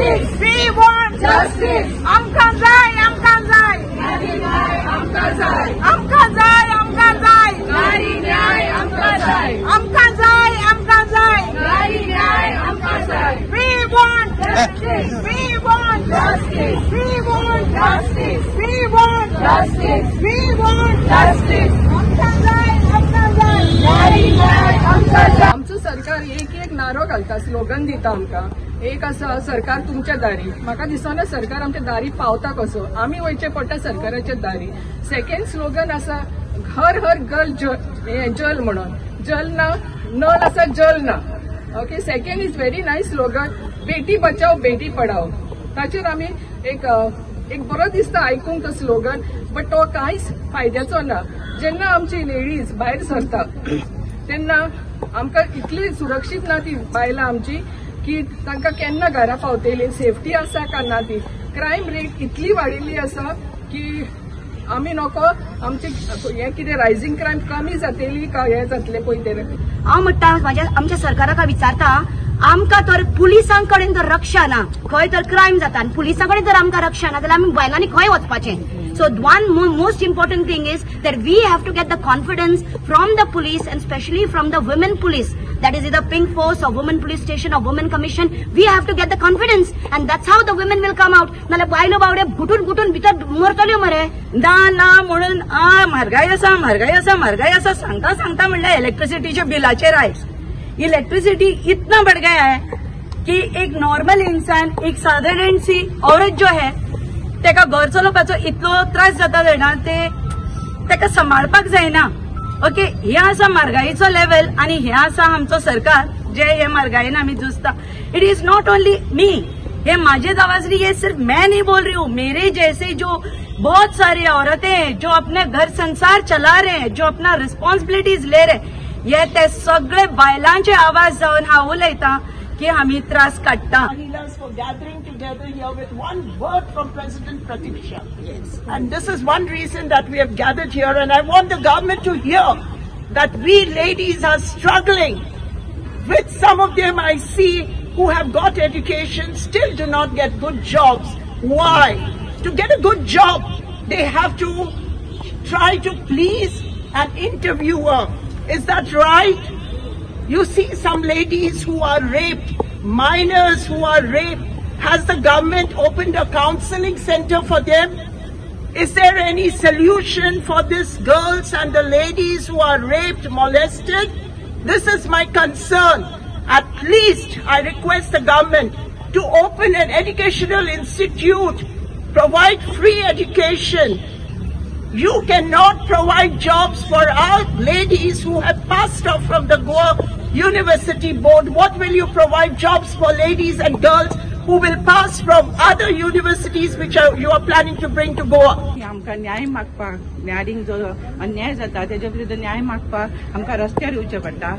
Justice. We want justice. आमकां जाय, आमकां जाय, आमकां जाय, आमकां जाय, आमकां जाय, नारी न्याय आमकां जाय, आमकां जाय, आमकां जाय, नारी न्याय आमकां जाय. We want justice. We want justice. We want justice. We want justice. We want justice. आमकां जाय, आमकां जाय, नारी न्याय आमकां जाय. आमचो सरकार एक एक नारो घालता, स्लोगन दिता आमकां. एक आसा सरकार तुमच्या दारी. म्हाका दिसना सरकार आमच्या दारी पावता कसो, आमी वयचें पडटा सरकाराच्या दारी. सेकंड स्लोगन आसा हर हर गर्ल जल म्हणून, जल ना, नल आसा जल ना. Okay, second is very nice slogan, Beti Bachao Beti Padhao. ताचेर आमी एक एक बरो दिसता आयकूंक तो स्लोगन, बट तो कांयच फायद्याचो ना. जेन्ना आमची लेडीज भायर सरता तेन्ना आमकां इतली सुरक्षीत ना ती बायलां आमची की तांकां केन्ना घरा पावतली, सेफ्टी आसा काय ना ती. क्रायम रेट इतली वाडिल्ली आसा की आमी नको आमचे हें कितें रायझींग क्रायम कमी जातली काय हें जातलें पळय तें. हांव म्हणटा म्हाज्या आमच्या सरकाराक विचारता, आमकां तर पुलिसां कडेन जर रक्षा ना, खंय तर क्रायम जाता आनी पुलिसां कडेन जर आमकां रक्षा ना जाल्यार आमी बायलांनी खंय वचपाचें? So one most important thing is that we have to get the confidence from the police and specially from the women police, that is either pink force or women police station or women commission. We have to get the confidence and that's how the women will come out. नाल्यार बायलो बावडे गुटून गुटून भितर मरतल्यो मरे. ना ना म्हणून म्हारगाय आसा, म्हारगाय आसा, म्हारगाय आसा सांगता सांगता म्हणल्यार इलेक्ट्रिसिटीच्या बिलाचेर आयज इलेक्ट्रिसिटी इतना बढ़ गया है कि एक नॉर्मल इंसान, एक साधारण सी औरत जो है तेका घर चलोवपाचो इतलो त्रास जाता जाणा, ते तेका सांबाळपाक जायना. ओके, हे आसा म्हारगायेचो लेवल आनी हे आसा आमचो सरकार जे हे म्हारगायेन आमी झुजता. It is not only me, हे माझे आवाज नहीं, ये सिर्फ मैं नहीं बोल रही हूँ, मेरे जैसे जो बहुत सारी औरतें हैं जो अपने घर संसार चला रहे हैं, जो अपना रिस्पॉन्सिबिलिटीज ले रहे हैं, हे ते सगळे बायलांचे आवाज जावन हांव उलयता की आमी त्रास काडटा. Mahilas for gathering together here with one word from President Pratiksha. Yes. And this is one reason that we have gathered here, and I want the government to hear that we ladies are struggling. With some of them I see who have got education still do not get good jobs. Why? To get a good job, they have to try to please an interviewer. Is that right? You see some ladies who are raped, minors who are raped. Has the government opened a counseling center for them? Is there any solution for these girls and the ladies who are raped, molested? This is my concern. At least I request the government to open an educational institute, provide free education. You cannot provide jobs for our ladies who have passed off from the Goa University Board. What will you provide jobs for ladies and girls who will pass from other universities which you are planning to bring to Goa? आमकां न्याय मागपाक, नारींक जो अन्याय जाता तेजे विरुद्ध न्याय मागपाक आमकां रस्त्यार येवचें पडटा.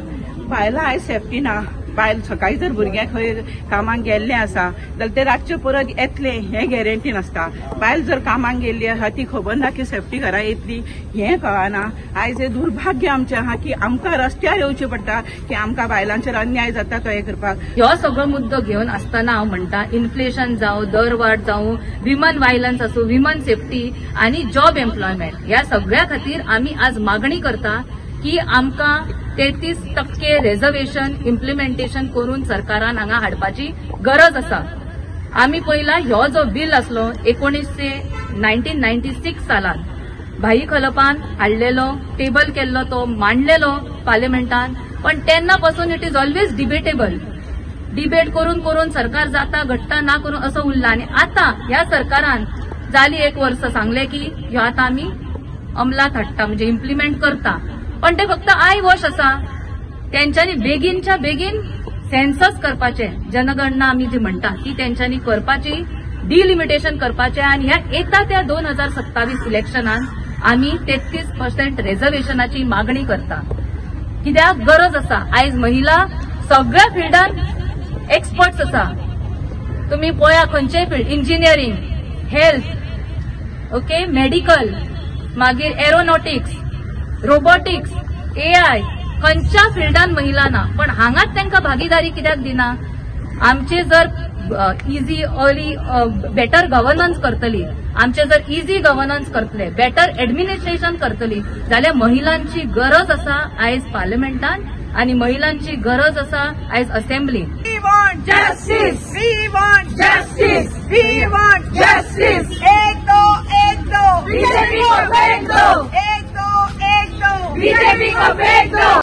बायलां आयज सेफ्टी ना. बायल सकाळी जर भुरग्यांक खंय कामाक गेल्लें आसा जाल्यार ते रातचे परत येतले हें गॅरंटी नासता. बायल जर कामाक गेल्ली आसा ती खबर ना की सेफ्टी घरा येतली हें कळना. आयज हें दुर्भाग्य आमचें आहा की आमकां रस्त्यार येवचें पडटा की आमकां बायलांचेर अन्याय जाता तो हें करपाक. ह्यो सगळो मुद्दो घेवन आसतना हांव म्हणटा इन्फ्लेशन जावं, दरवाड जावं, विमन वायलन्स आसूं, विमन सेफ्टी आनी जॉब एम्प्लॉयमेंट ह्या सगळ्या खातीर आमी आज मागणी करता की आमकां 33% रेझर्वेशन इम्प्लिमेंटेशन करून सरकारान हांगा हाडपाची गरज आसा. आमी पयला ह्यो जो बील आसलो 1996 सालान भाई खलपान हाडलेलो, टेबल केल्लो, तो मांडलेलो पार्लिमेंटान, पण तेन्ना पासून it is always debatable. Debate करून करून सरकार जाता घडटा ना करून असो उरला आनी आतां ह्या सरकारान जाली एक वर्स सांगलें की ह्यो आतां आमी अंमलात हाडटा, म्हणजे इम्प्लिमेंट करता, पण ते फक्त I wash आसा. तेंच्यांनी बेगीनच्या बेगीन सेन्सस करपाचे, जनगणना आमी जी म्हणटा ती तेंच्यांनी करपाची, डिलिमिटेशन करपाचें आनी ह्या येता त्या 2027 इलेक्शनान आमी 33% रेझर्वेशनाची मागणी करता. कित्याक गरज आसा. आयज महिला सगळ्या फिल्डान एक्सपर्ट्स आसा. तुमी पळया खंयचेय field, engineering, health, okay, medical, मागीर एरोनॉटिक्स, रोबोटिक्स, एआय, खंयच्या फिल्डान महिला ना, पण हांगाच तांकां भागीदारी कित्याक दिना? आमचे जर इझी अर्ली बेटर गव्हर्नन्स करतली, आमचे जर इझी गव्हर्नन्स करतले, बेटर एडमिनिस्ट्रेशन करतली जाल्यार महिलांची गरज आसा आयज पार्लमेंटान आनी महिलांची गरज आसा आयज असेंब्लीन. We want justice. We want justice. We want justice. एक दो एक दो, बीजेपी को फेंक दो. एक दो एक दो, बीजेपी को फेंक दो.